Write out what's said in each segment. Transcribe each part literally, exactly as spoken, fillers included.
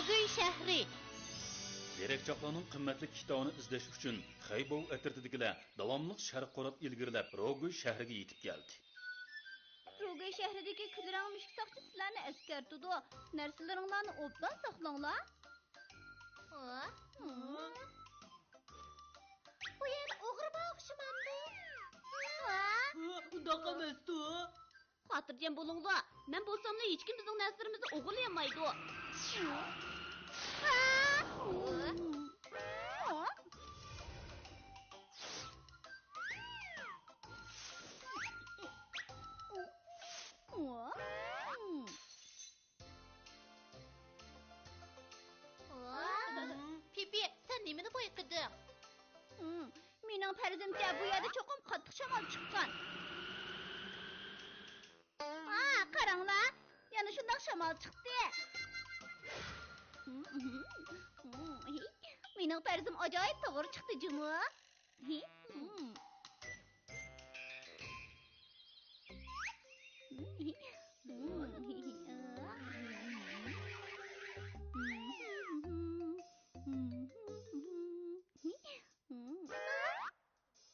روگۇي شەھىرى. زېرەكچاقلارنىڭ قىممەتلىك كىتابىنى ئىزدەش ئۈچۈن خەيبوۋ ئەترىتىدىكىلەر داۋاملىق شەرق قاراپ ئىلگىرىلەپ، روگۇي شەھىرىگە يېتىپ كەلدى. روگۇي شەھىرىدىكى كۈلرەڭ مۈشۈك ساقچى سىلەرنى ئەسكەرتىدۇ. نەرسىلىرىڭلارنى ئوبدان ساقلاڭلار. ھە؟ بۇ يەردە ئوغرى بار ئوخشىمامدۇ؟ ھە؟ ھە، ئۇنداق ئەمەستۇ. خاتىرجەم بولۇڭلار، مەن بولساملا ھېچكىم بىزنىڭ نەرسىلىرىمىزنى ئوغرىلىيالمايدۇ. پىپى، سەن نېمىنى بايقىدىڭ؟ مېنىڭ پەرىزىمچە، بۇ يەردە چوقۇم قاتتىق شامال چىققان. ھا، قاراڭلار، يەنە شۇنداق شامال چىقتى. مېنىڭ پەرىزىم ئاجايىپ توغرا چىقتى جۇمۇ.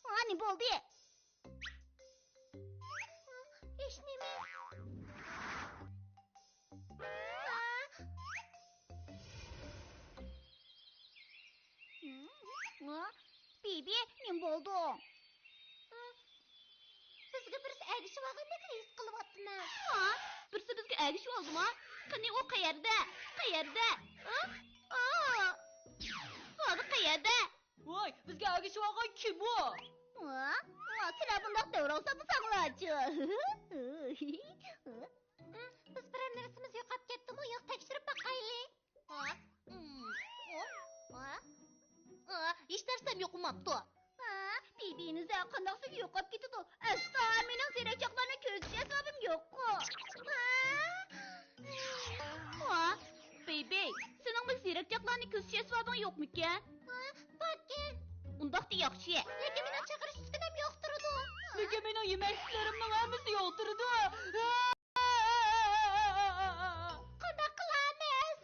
ھا، نېمە بولدى؟ ھېچنېمە. ھا؟ بىبى، نېمە بولدۇڭ؟ بىزگە بىرسى ئەگىشىۋالغاندەك ھېس قىلىۋاتىمەن. ھا؟ بىرسى بىزگە ئەگىشىۋالدىمۇ؟ قېنى، ئۇ قەيەردە؟ قەيەردە؟ ھا؟ ھا؟ ھازىر قەيەردە؟ ۋاي، بىزگە ئەگىشىۋالغان كىم ئۇ؟ ۋا، ۋا، سىلەر بۇنداق دەۋراڭ سالمىساڭلارچۇ. بىز بىرەر نەرسىمىز يوقاپ كەتتىمۇ يوق تەكشۈرۈپ باقايلى. ھا؟ ھېچ نەرسەم يوقىماپتۇ. ھا؟ بىبى نىزا قانداقسىگە يوقاپ كېتىدۇ؟ ئەستا، مېنىڭ زېرەكچاقلارنى كۆزىتىش ئەسۋابىم يوققۇ. ھا؟ ھا؟ بىبى، سېنىڭمۇ زېرەكچاقلارنى كۆزىتىش ئەسۋابىڭ يوقمىكەن؟ ھا، باركەن. ئۇنداقتا ياخشى. لېكىن مېنىڭ چىقىرىش ئۈسكۈنەم يوق تۇرىدۇ. لېكىن مېنىڭ يېمەكلىكلىرىمنىڭ ھەممىسى يوق تۇرىدۇ. قانداق قىلىمىز؟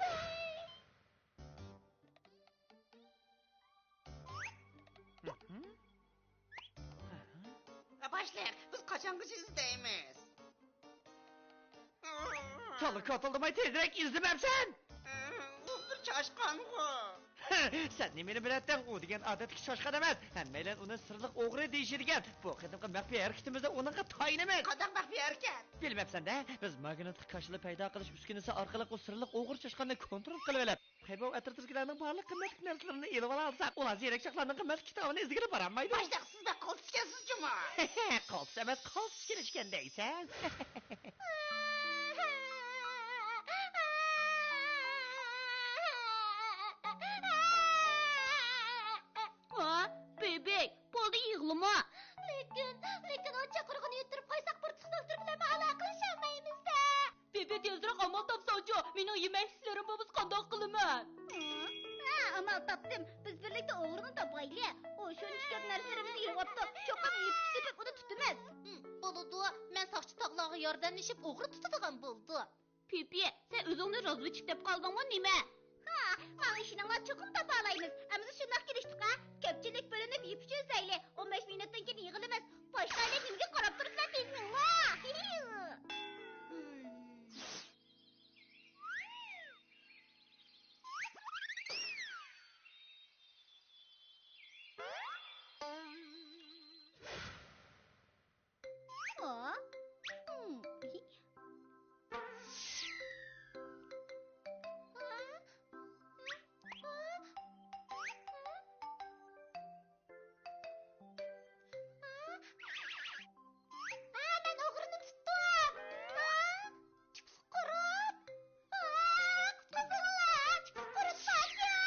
باشلىق، بىز قاچانغىچە ئىزدەيمىز؟ تولا كوتۇلدىماي تېزرەك ئىزدىمەمسەن؟ ئۇ بىر چاشقانغۇ. سەن نېمىنى بىلەتتىڭ؟ ئۇ دېگەن ئادەتتىكى چاشقان ئەمەس. ھەممەيلەن ئۇنى سىرلىق ئوغرى دېيىشىدىكەن. بۇ قېتىمقى مەخپىي ھەرىكىتىمىزدە ئۇنىڭغا تايىنىمىز. قانداق مەخپىي ھەرىكەت؟ بىلمەپسەن-دە، بىز ماگنىتلىق كاشىلا پەيدا قىلىش ئۈسكۈنىسى ئارقىلىق ئۇ سىرلىق ئوغرى چاشقاننى كونترول قىلىۋېلىپ، خەيبوۋ ئەترىتىدىكىلەرنىڭ بارلىق قىممەتلىك نەرسىلىرىنى ئېلىۋالالىساق، ئۇلار زېرەكچاقلارنىڭ قىممەتلىك كىتابىنى ئىزدىگىلى بارالمايدۇ. باشلىق، سىز بەك قولتۇز ئىكەنسىز جۇمۇ. قولتۇز ئەمەس، قالتىس ئىكەن ئىكەن دەيسەن. ۋا، بېبەك، بولدى يىغلىما. لېكىن، لېكىن ئۇ چاقىرغىنى يەتتۈرۈپ قويساق، بىر تۇختا ئۆلتۈرۈپ بىلەنمۇ ئالاقىلىشالمايمىز-دە. بېبى، تېزرەك ئامال تاپساڭچۇ، مېنىڭ يېمەكلىكلىرىم بولمىسا قانداق قىلىمەن؟ ھە، ئامال تاپتىم. بىز بىرلىكتە ئوغرىنى تاپايلى. ئۇ شۇنچە كۆپ نەرسىلىرىمىزنى يوقاپتۇ. چوقۇم يىپ تېپىپ ئۇنى تۇتىمىز. ھىم، بولىدۇ. مەن ساقچى تاغلارغا ياردەملىشىپ ئوغرى تۇتىدىغان بولدۇم. پىپى، سەن ئۆزۈڭنى رازۋېدچىك دەپ قالدىڭمۇ نېمە؟ ھا، ماڭا ئىشىنىڭلار، چوقۇم تاپالايمىز. ئەمىسە شۇنداق كېلىشتۇق ھە. كۆپچىلىك بۆلۈنۈپ يىپ ئۈچۈن ئىزدەيلى. ئون بەش مىنۇتتىن كېيىن يىغىلىمىز. باشلايلى، نېمىگە قاراپ تۇرىسىلەر، تىزلىنىڭلار. ھە، مەن ئوغرىنى تۇتتۇم. ھە، تۈكسى قۇرۇپ. ھە، قۇتقۇزۇڭلار، تۈكسى قۇرۇپ قالغان.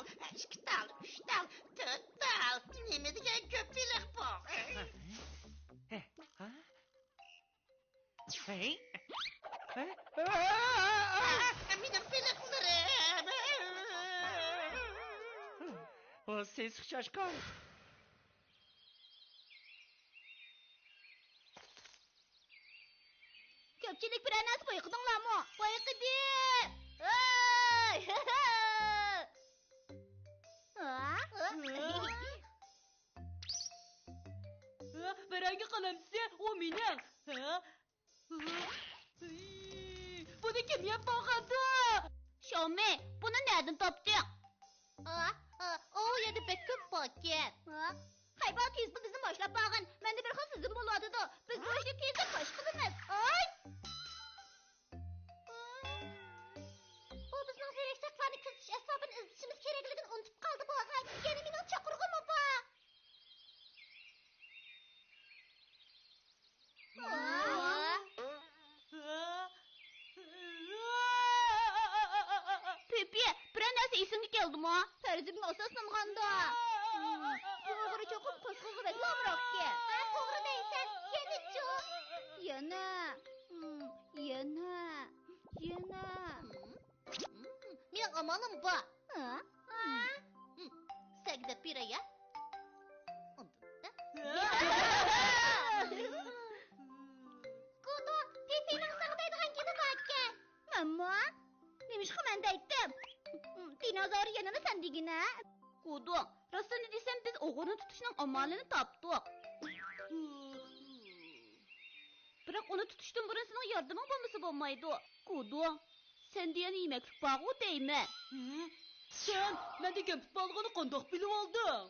ئىككى تال، ئۈچ تال، تۆت تال. نېمە دېگەن كۆپ بېلىق بۇ؟ ھە؟ ھە؟ ھە؟ مېنىڭ بېلىقلىرىم. ئۇ سېسىق چاشقان. كۆپچىلىك، بىرەر نەرسە بايقىدىڭلارمۇ؟ بايقىدىم! ھەي! ھە؟ ھە؟ بىرەرگە قەلەمچىسى، ئۇ مېنىڭ. ھە؟ بۇنى كىم يەپ بولغاندۇ؟ شاۋمى، بۇنى نەدىن تاپتىڭ؟ ئا، ئا، ئۇ يەردە بەك كۆپ باركەن. ھە؟ خەيبا تېزلا بىزنى باشلاپ بارغىن. مەندە بىر خىل سېزىم بولۇۋاتىدۇ. بىز بۇ ئىشنى تېزلا پاش قىلىمىز. ئاي! بۇ بىزنىڭ زېرەكچاقلارنى كۆزىتىش ئەسۋابىنى ئىزدىشىمىز كېرەكلىكىنى ئۇنتۇپ قالدى بۇ. ھە، يەنە مېنىڭ چاقىرغۇم بار. پىپى، بىرەر نەرسە ئېسىڭگە كەلدىمۇ؟ پەرىزىمگە ئاساسلانغاندا، بۇ ئوغرى چوقۇم قورسىقىغا بەكلا ئامراقكەن. ھە، توغرا دەيسەن. يەنىچۇ؟ يەنە، يەنە، يەنە. مېنىڭ ئامالىم بار. ھە؟ سەگىدەپ بېرەي، ھە؟ گۇدۇڭ، پىپىنىڭ ساڭا دەيدىغان گېپى باركەن. مەنمۇ؟ نېمىشقا مەن دەيتتىم؟ دىنوزور يەنىلا سەن دېگىنە. گۇدۇڭ، راستىنى دېسەم، بىز ئوغرىنى تۇتۇشنىڭ ئامالىنى تاپتۇق. بىراق ئۇنى تۇتۇشتىن بۇرۇن سېنىڭ ياردىمىڭ بولمىسا بولمايدۇ. گۇدۇڭ، سەندە يەنە يېمەكلىك بارغۇ دەيمەن. ھە؟ سەن مەندە كەمپۈت بارلىقىنى قانداق بىلىۋالدىڭ؟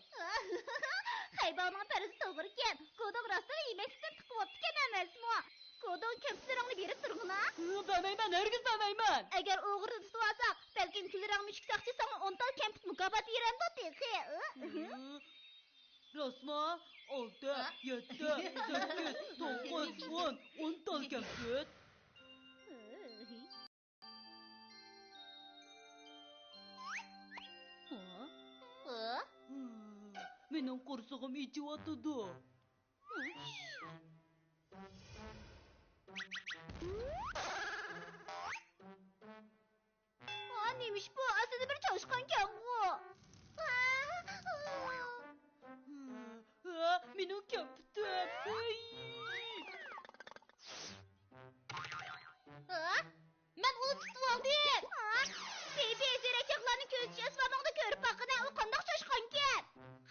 خەيبانىڭ پەرىزى توغرىكەن. گۇدۇڭ راستلا يېمەكلىكتىن تىقىۋاپتىكەن ئەمەسمۇ؟ گۇدۇڭ، كەمپۈتلىرىڭنى بېرىپ تۇرغىنا. ھە، بەرمەيمەن، ھەرگىز بەرمەيمەن. ئەگەر ئوغرىنى تۇتۇۋالساق، بەلكىم كۈلرەڭ مۈشۈك ساقچى ساڭا ئون تال كەمپۈت مۇكاپات بېرەمدۇ تېخى. ھە؟ راستمۇ؟ ئالتە، ھە؟ يەتتە، سەككىز، توققۇز، ئون، ئون تال كەمپۈت. ھە؟ ھە؟ مېنىڭ قورسىقىم ئېچىۋاتىدۇ. ھا، نېمىش بۇ؟ ئەسلىدە بىر چاشقانكەنغۇ. ھا، مېنىڭ كەمپۈتۈم. ھە؟ مەن ئۇنى تۇتۇۋالدىم. ھا؟ بىبى، زېرەكچاقلارنى كۆزىتىش ئەسۋابىڭدا كۆرۈپ باققىنە، ئۇ قانداق چاشقانكەن؟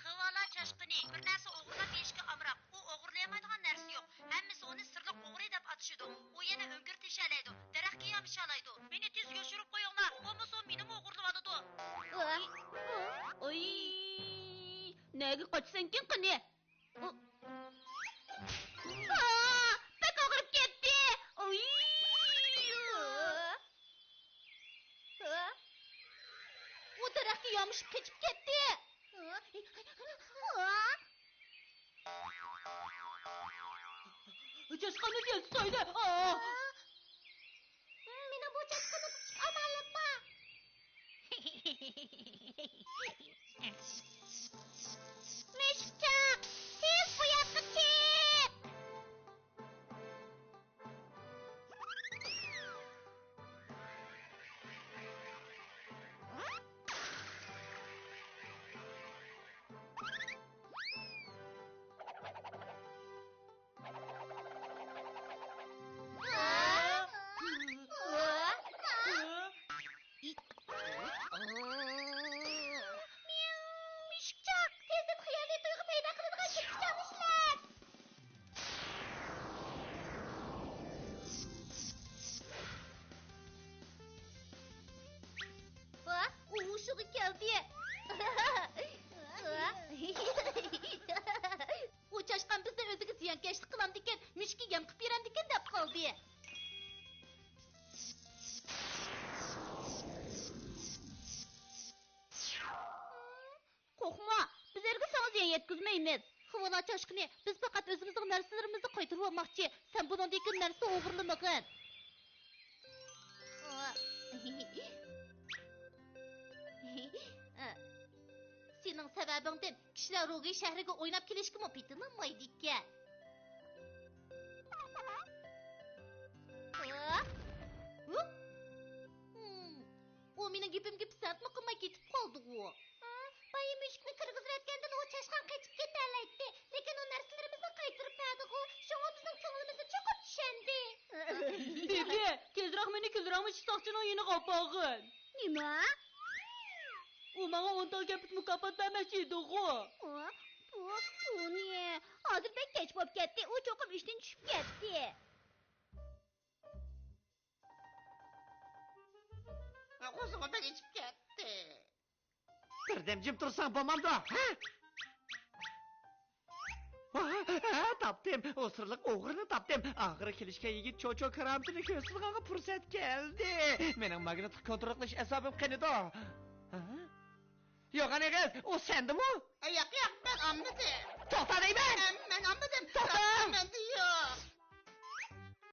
خىۋالا چاشقىنى بىر نەرسە ئوغرىلاپ يېيىشكە ئامراق. ئۇ ئوغرىلايالمايدىغان نەرسە يوق. ھەممىسى ئۇنى سىرلىق ئوغرى دەپ ئاتىشىدۇ. ئۇ يەنە ئۆڭكۈر تېشەلەيدۇ، دەرەخكە يامىشالايدۇ. مېنى تېز يوشۇرۇپ قويۇڭلار، بولمىسا مېنىمۇ ئوغرىلىۋالىدۇ. ئۇي، نەگە قاچىسەنكىن قېنى؟ ئۇ، ئا، بەك ئاغرىپ كەتتى. ئۇي. ئۇ دەرەخكە يامىشىپ قېچىپ كەتتى. چاشقاننى تېز تۇتايلى. مېنىڭ بۇ چاشقاننى تۇتۇش ئامالىم بار. مۈشۈكچاق، تېز بۇ ياققا چىق! مۈشۈكچاق، تېزدىن خىيالىي تۇيغۇ پەيدا قىلىدىغان كۆپۈكچاقنى ئىشلەت. ۋاھ، ئۇ ھوشىغا كەلدى. ئۇ چاشقان بىزنى ئۆزىگە زىيانكەشلىك قىلامدىكىن، مۈشۈككە يەم قىلىپ بېرەمدىكىن دەپ قالدى. قورقما، بىز ھەرگىز ساڭا زىيان يەتكۈزمەيمىز. خىۋالا چاشقىنى، بىز پەقەت ئۆزىمىزنىڭ نەرسىلىرىمىزنى قايتۇرۇۋالماقچى. سەن بۇنىڭدىن كېيىن نەرسە ئوغرىلىمىغىن. سەۋەبىڭدىن كىشىلەر روگېي شەھىرىگە ئويناپ كېلىشكىمۇ پېتىنالمايدىكەن. ھە؟ ھە؟ ھىم. ئۇ مېنىڭ گېپىمگە پىسەنتمۇ قىلماي كېتىپ قالدىغۇ. ھە؟ بايا مۈشۈكنى كىرگۈزۈۋەتكەندىن ئۇ چاشقان قېچىپ كېتەلەيتتى. لېكىن ئۇ نەرسىلىرىمىزنى قايتۇرۇپ بەردىغۇ. شۇڭا بىزنىڭ كۆڭلىمىزنى چوقۇم چۈشەندى. بىبى، تېزرەك مېنى كۈلرەڭمۇ ساقچىنىڭ يېنىغا ئاپارغىن. نېمە؟ ئۇ ماڭا ئون تال كەپىت مۇكاپات بەرمەكچى ئىدىغۇ. ئۇ، بۇ، بۇنى. ھازىر بەك كەچ بولۇپ كەتتى. ئۇ چوقۇم ئىشتىن چۈشۈپ كەتتى. ئۆزىمۇ بەك ئېچىپ كەتتى. بىردەم جىم تۇرساڭ بولمامدۇ، ھە؟ ھە، تاپتىم. ئۇ سىرلىق ئوغرىنى تاپتىم. ئاخىرى كېلىشكەن يىگىت چوچو كارامىتىنى كۆرسىتىدىغانغا پۇرسەت كەلدى. مېنىڭ ماگنىتلىق كونترول قىلىش ئەسۋابىم قېنىدۇ؟ ھە؟ يوغان ئېغىز، ئۇ سەندىمۇ؟ ياق، ياق، مەن ئالمىدىم. توختا دەيمەن! مەن